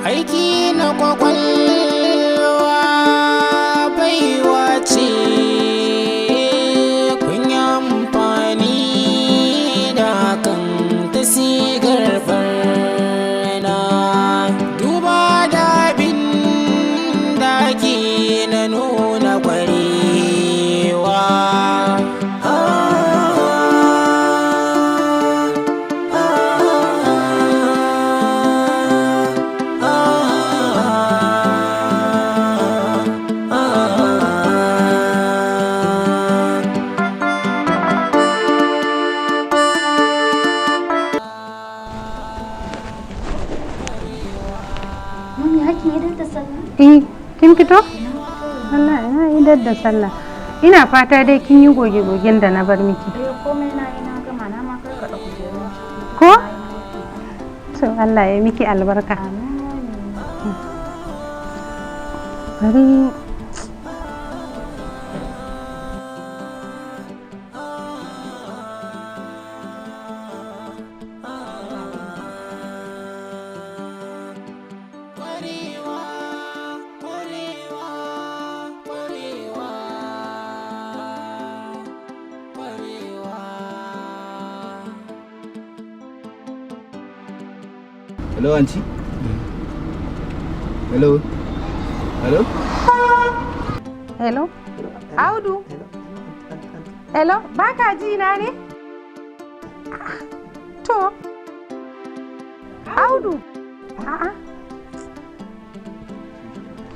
Aiki na kwakwalwa baiwa ce, kun yi amfani da hakan ta sigar barna. Duba da abin da ke na nuna kwarewa. Mami, hakin idar da sallah? Eh, kin fito? Allah ina idar da sallah. Ina fata dai kin yi goge-gogen da na bar miki. Eh, komai na yi na gama, na ma karkaɗa kujerun ciki. Ko? To Allah ya miki albarka. Amin, mami. Bari. Kwarewa, kwarewa, kwarewa, kwarewa. Hello, auntie. Hello. Hello. Hello? Audu? Hello? Baka ji na ne? To. Audu? A'a.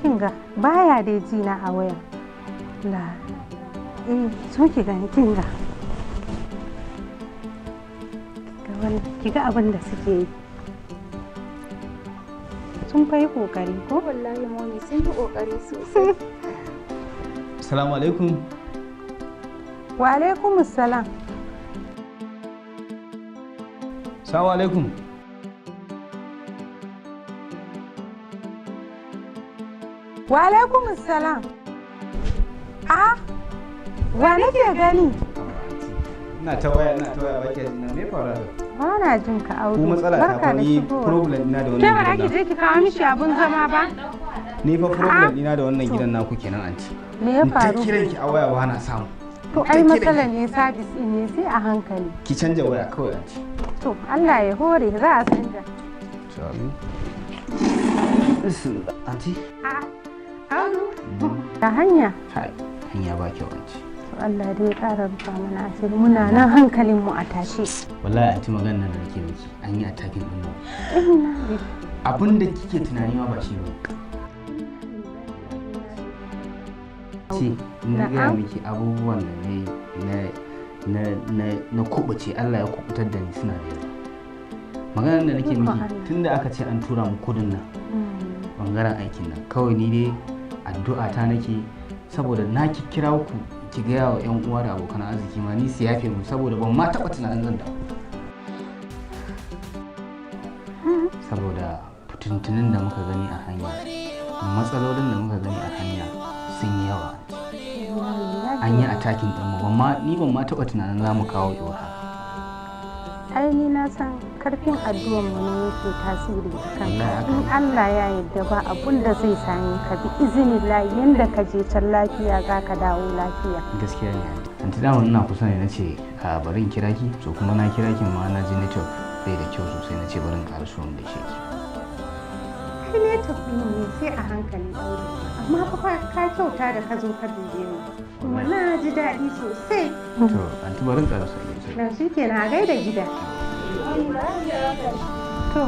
Kinga baya dai ji na a waya. La. Eh, so ki gani kinga. Kiga wannan, kiga abin da suke yi. Sun fa yi kokari ko? Wallahi mami, sun yi kokari sosai. Assalamu alaikum. Wa alaikumus salam. Assalamu alaikum. Wa alaikumus salam. A wa nake gani? Ina ta waya, ina ta waya, ba ki na me faru haka? Ba na jin ka, Audu. Ku matsala ta Barka fa da ni shigowa. problem ina da Ke wannan ba za gidan ki naku. je ki kawo mishi abun zama ba? Ni fa problem ina da wannan gidan naku kenan, auntie. Me ya In ta faru? kiran ki a waya ba na samu. To Ta ai kiran matsalar ki. ne, sabis din ne sai a hankali. Ki canja waya kawai, auntie. To Allah ya hore, za a canja. To amin. Bismillah, auntie. A Audu. Da hanya. Hai, hanya ba kyau, auntie. To Allah dai ya ƙara rufa mana asiri, muna nan hankalin mu a tashe. Wallahi auntie, maganar nan da nake miki, an yi attacking din mu. Abin da kike tunani ma ba shi ba. Ce, na gaya Na'am. miki abubuwan da na yi na kubuce, Allah ya kubutar da ni, suna da yawa. Maganar da nake Ikon miki, Allah. tunda aka ce an tura mu kudin nan bangaren aikin nan, kawai ni dai addu'a ta nake, saboda na kira ku ki gaya wa yan uwa da abokan arziki ma ni su yafe mu, saboda ban ma taɓa tunanin zan dawo. Saboda fitintunin da muka gani a hanya, matsalolin da muka gani a hanya sun yi yawa. An yi attacking ɗin mu, ban ma ni ban ma taɓa tunanin za mu kawo iwar haka. Ai ni na san karfin addu'an mu ne yake tasiri a kanka. Wallahi haka In ne. Allah ya yarda ba abun da zai same ka, bi izinillahi, yanda ka je can lafiya za ka dawo lafiya. Gaskiya ne auntie, dama ina kusa ne nace a bari in kira ki, so kuma na kira ki ma na ji network bai da kyau sosai, nace bari in ƙara so in gaishe ki. Ai network ɗin ne sai a hankali, Audu. Amma fa ka kyauta da ka zo ka dube mu. Kuma na ji daɗi sosai. To auntie, bari in ƙara so in gaishe ki. Na shi kenan, a gaida gida. To.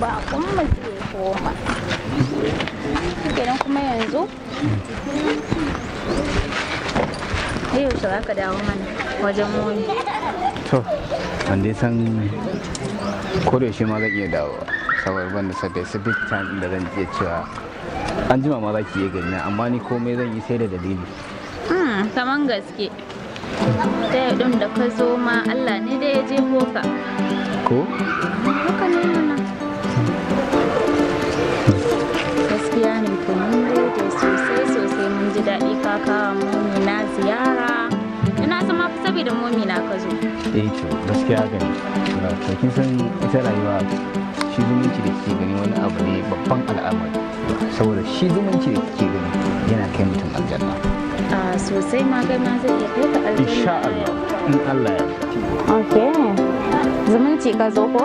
Bakon mu zai koma. Kenan kuma yanzu? Sai yaushe za ka dawo mana wajen momi? To, ban dai san Ko da yaushe ma zan iya dawowa, saboda ban da specific time da zan iya cewa an jima ma za ki iya gani na, amma ni komai zan yi sai da dalili. Kaman gaske. Ta yau ɗin da ka zo ma, Allah ne da ya jefo ka. Ko? Haka ne mana. Gaskiya ne, to mun gode sosai sosai, mun ji daɗi ka kawo Momi na ziyara. Ina san ma fa saboda Momi na ka zo. Eh to, gaskiya haka ne. To, kin san ita rayuwa, shi zumunci da kike gani wani abu ne babban al'amari, saboda shi zumunci da kike gani yana kai mutum aljanna. A sosai ma, kai ma zai iya kai ka aljanna. Insha Allah, in Allah ya yarda. Ok. Zumunci ka zo ko?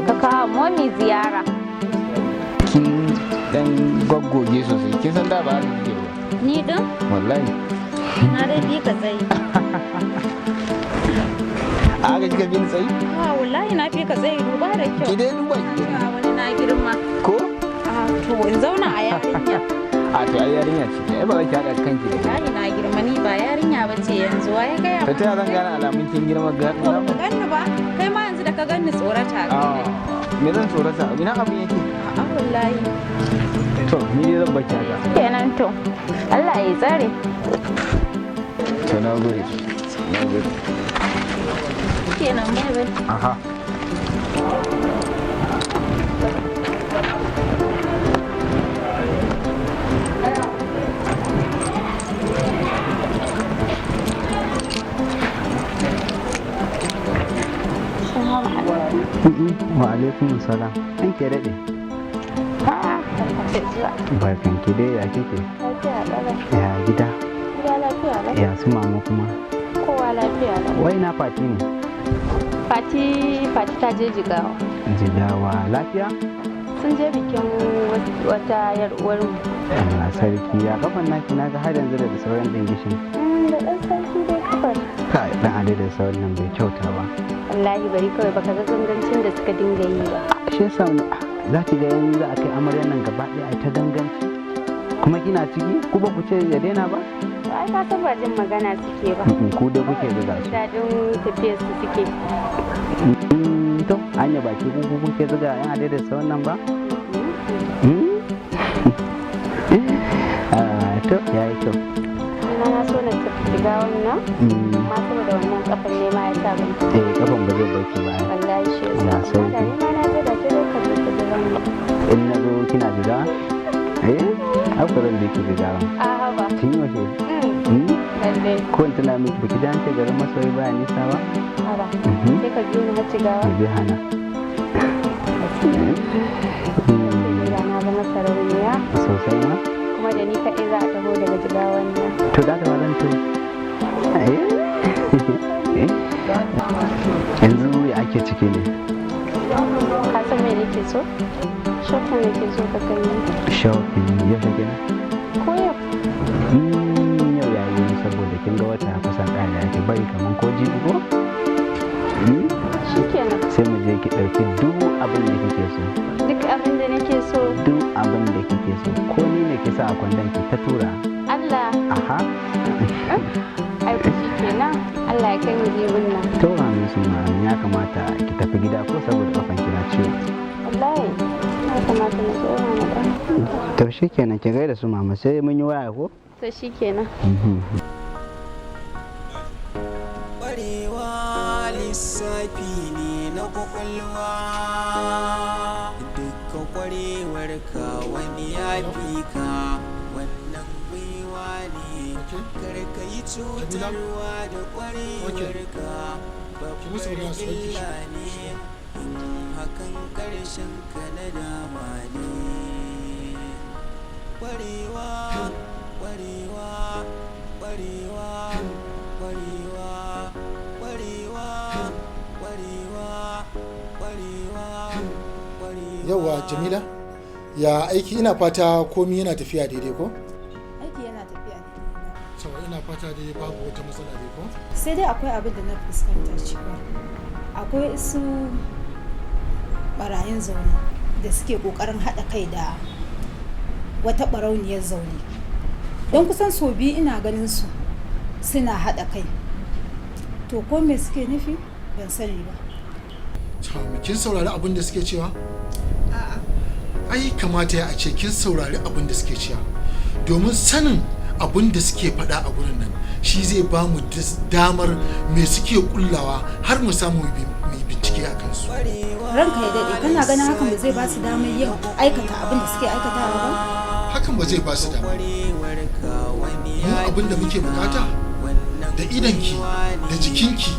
Ka kawo Momi ziyara. Kin dan goggoge sosai, kin san da ba haka kike ba. Ni din? Wallahi. Na dai bi ka tsayi. A haka kika bi ni tsayi? Ah, wallahi na fi ka tsayi, duba da kyau. Ki dai duba ki gani. A wani na girma. Ko? Ah, to in zauna a yarinya. A to, ai yarinya ce, ai ba za ki haɗa kanki da ni. Wallahi na girma, ni ba yarinya ba ce yanzu, wa ya gaya? Ta taya zan gane alamun kin girma ga? To, ba ganni ba, kai ma yanzu da ka ganni tsorata ka. Ah, me zan tsorata? Ina abin yake? A'a wallahi. To, ni dai zan baki haka. Kenan to. Allah ya tsare. To, na gode, na gode. Kenan, bye bye. Aha. Wa alaikum salam. An ke daɗe. Barkan ki dai, ya kike? Lafiya ƙalau. Ya gida? Gida lafiya lau. Ya su mama kuma? Kowa lafiya lau. Wai na Fati ne? Fati, Fati ta je Jigawa. Jigawa, lafiya? Sun je bikin wata yar uwarmu. Allah sarki, ya kafan naki? Na ga har yanzu da sauran dingishin. Da ɗan sarki dai kafar. Kai, dan adai da sauran nan bai kyauta ba. Wallahi bari kawai, baka ga gangancin da suka dinga yi ba. Shi yasa za ki ga yanzu za a kai amaryar nan gaba ɗaya ai ta ganganci. Kuma kina ciki, ku ba ku ce ya daina ba? To, ai ka san ba jin magana suke ba. Ku dai kuke zuga su. Daɗin tafiyar su suke. To, anya baki ku kuke zuga yan adai da sauran nan ba? Ah, to, ya yi kyau. Ina na so na tafi Jigawan nan. Amma saboda wannan kafar ne ma ya sa ban tafi. Eh, kafan ba zai barki ba ai. Wallahi shi yasa. Allah Amma da sarki. ni ma na je da ce ka zo ka ji wannan. In na zo kina jiga? Eh, haka zan bi ki Jigawa. A haba. Tun yaushe? Hmm? Lalle. Ko in tuna miki, baki ji an ce garin masoyi baya nisa ba? Haba. Mhm. Sai ka biyo ni har Jigawa. Me zai hana? Sai na zama sarauniya. Sosai ma. Kuma da ni kaɗai za a taho daga Jigawan nan. To, da da zan to. Eh? Yanzu ya ake ciki ne? Ka san me nake so? Shopping nake so ka kai ni. Shopping yaushe kenan? Ko yau? Yau ya yi wani, saboda kin ga wata kusan ƙara yake, bari kaman ko jibi ko? Shikenan. Sai mu je ki ɗauki duk abin da kike so. Duk abin da nake so. Duk abin da kike so. Ko ni ne ki sa a kwandon ki ta tura. Allah. Aha. Ai ku shikenan. Allah ya kai mu jibin nan. To, amin suma amin. Ya kamata ki tafi gida ko, saboda kafan ki na ciwo. Wallahi ya kamata na zo na ɗan. To shikenan, ki gaida su mama, sai mun yi waya ko? To shikenan. Ƙwarewa lissafi ne na kwakwalwa, dukkan ƙwarewarka wani ya fi ka, wannan baiwa ne, kar ka yi cutarwa da ƙwarewarka, babbar illa ne in hakan, ƙarshen ka na dama ne. Ƙwarewa, ƙwarewa, ƙwarewa, ƙwarewa, ƙwarewa, ƙwarewa, ƙwarewa, ƙwarewa. Yauwa Jamila, ya aiki? Ina fata komi yana tafiya daidai ko? Aiki yana tafiya daidai. To, ina fata dai babu wata matsala dai ko? Sai dai akwai abin da na fuskanta, cewa akwai su barayin zaune da suke kokarin haɗa kai da wata barauniyar zaune, don kusan sau biyu ina ganin su suna haɗa kai. To, ko me suke nufi ban sani ba. Kin saurari abin da suke cewa? Ai kamata ya a ce kin saurari abin da suke cewa, domin sanin abin da suke faɗa a gurin nan shi zai ba mu damar me suke kullawa har mu samu mu bincike a kansu. Ranka ya daɗe, kana ganin hakan ba zai ba su damar yin aikata abin da suke aikatawa ba? Hakan ba zai ba su dama. Mu abin da muke bukata da idanki da jikinki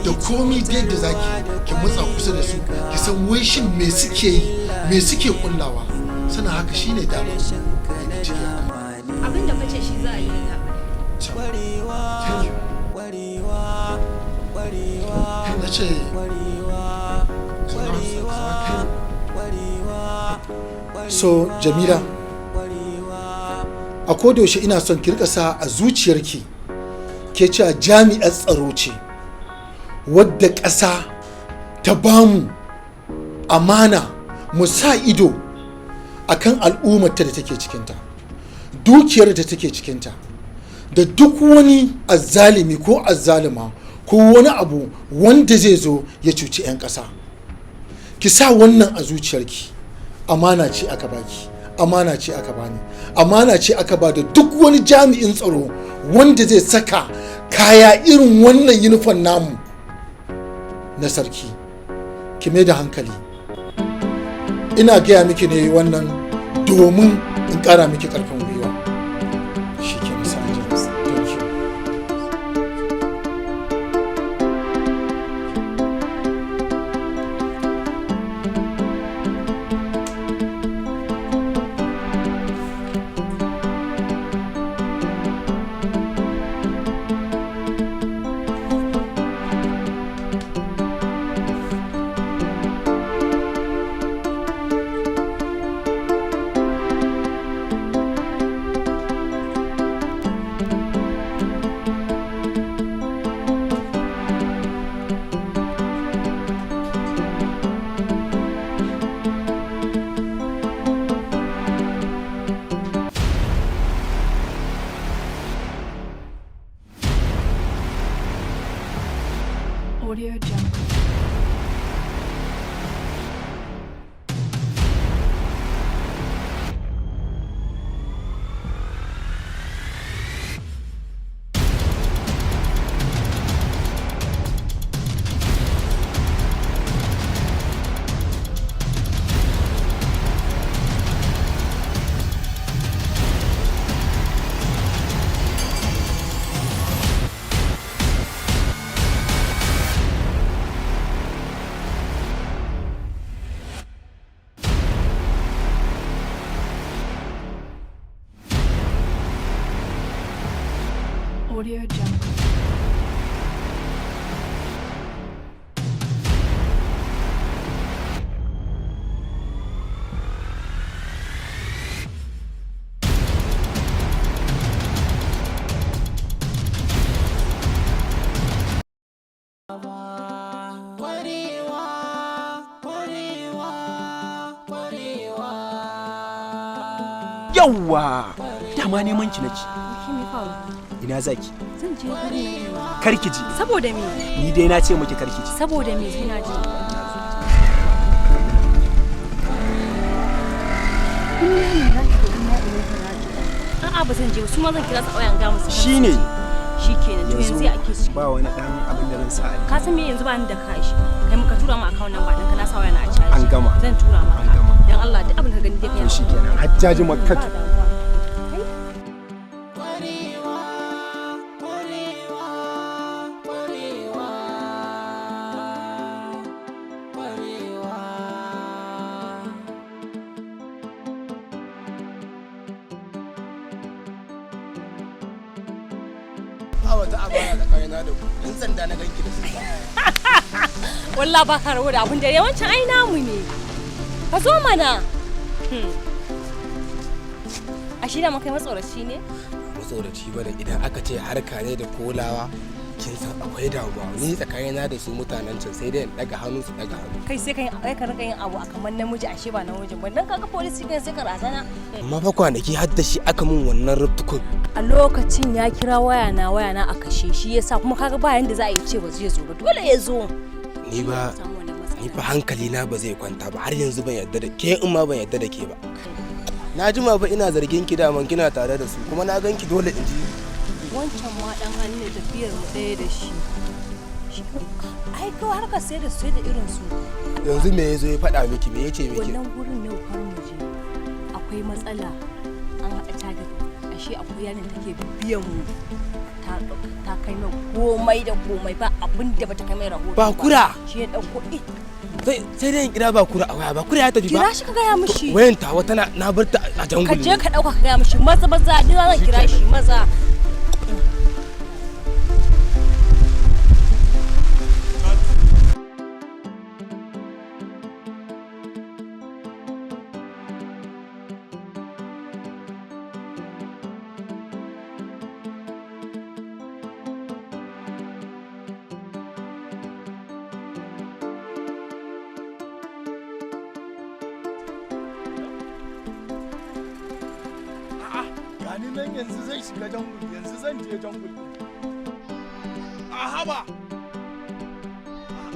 da komi da yadda zaki ki matsa kusa da su, ki san wai shin me suke yi, me suke kullawa. Sana haka shine damar bincike a kansu. Abin da kace shi za a yi na. Thank you. Na ce so Jamila, a kodayaushe ina son ki rika sa a zuciyarki ke cewa jami'ar tsaro ce wadda ƙasa ta bamu amana mu sa ido akan al'ummarta da take cikinta, dukiyar da take cikinta, da duk wani azzalimi ko azzalima ko wani abu wanda zai zo ya cuci 'yan ƙasa. Ki sa wannan a zuciyarki. Amana ce aka baki, amana ce aka bani, amana ce aka ba da duk wani jami'in tsaro wanda zai saka kaya irin wannan yunifon namu na sarki. Ki mai da hankali. Ina gaya miki ne wannan domin in ƙara miki ƙarfin gwiwa. Shi ke nasa. Thank you. Audio Jungle. Audio Jungle. Yawwa, dama neman ki nake. Me faru? Ina zaki? Zan je gurin. Kar ki ji. Saboda me? Ni dai na ce miki kar ki ji. Saboda me sai na je? A'a, ba zan je ba, su ma zan kira su a wayan ga musu. Shine. Shikenan, to yanzu ya ake ciki? Ba wani dan abin da zan sa a Ka san me, yanzu ba ni da cash. Kai muka tura mu account number ɗinka, na sa waya na a caji. An gama. Zan tura maka. An gama. Dan Allah duk abin da ka gani dai kai. To shikenan, Hajjaji Makkatu. Ba damuwa. Kai. Ba wata amana tsakanina da ku, in sanda na ganki da su ba. Wallah ba ka rawo da abun da yawancin ai namu ne. Ka zo mana. A shi da makai matsoraci ne? Matsoraci ba da idan aka ce harka ne da kolawa, kin san akwai damuwa. Ni tsakanina da su mutanen can sai dai in daga hannu su daga hannu. Kai sai kai ka rinka yin abu a kamar namiji, ashe ba namijin ba. Dan kaga police kan sai ka razana. Amma fa kwanaki har da shi aka mun wannan rubtukun. A lokacin ya kira waya na, waya na a kashe shi yasa, kuma kaga ba yanda za a yi ce ba zai zo ba, dole ya zo. Ni ba Samu wannan matsala. Ni fa hankali na ba zai kwanta ba, har yanzu ban yarda da ke, in ma ban yarda da ke ba. Na jima fa ina zargin ki, daman kina tare da su, kuma na ganki, dole in ji. Wancan ma dan hannu ne, tafiyar mu ɗaya da shi. Ai kawai har ka sai da sai da irin su. Yanzu me yazo ya faɗa miki? Me yace miki? Wannan gurin yau kar mu je, akwai matsala. An haɗa target, ashe akwai yanin take bibiyan mu, ta kai mai komai da komai, ba abin da bata kai mai rahoto. Ba kura. Shi ya dauko. Sai dai in kira ba kura a waya, ba kura ya tafi ba. Kira shi ka gaya mishi. Wayan tawa tana, na bar ta a jangul. Ka je ka dauka ka gaya mishi maza maza, ni zan kira shi maza. Gani nan yanzu zan shiga jangul, yanzu zan je jangul. A haba,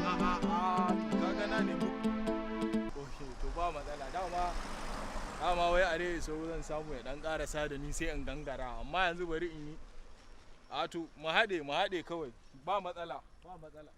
a a a, to kaga na nemi. Okay, to ba matsala, dama wai are so zan samu ya dan karasa da ni sai in gangara, amma yanzu bari in yi. A to mu haɗe, mu haɗe kawai, ba matsala, ba matsala.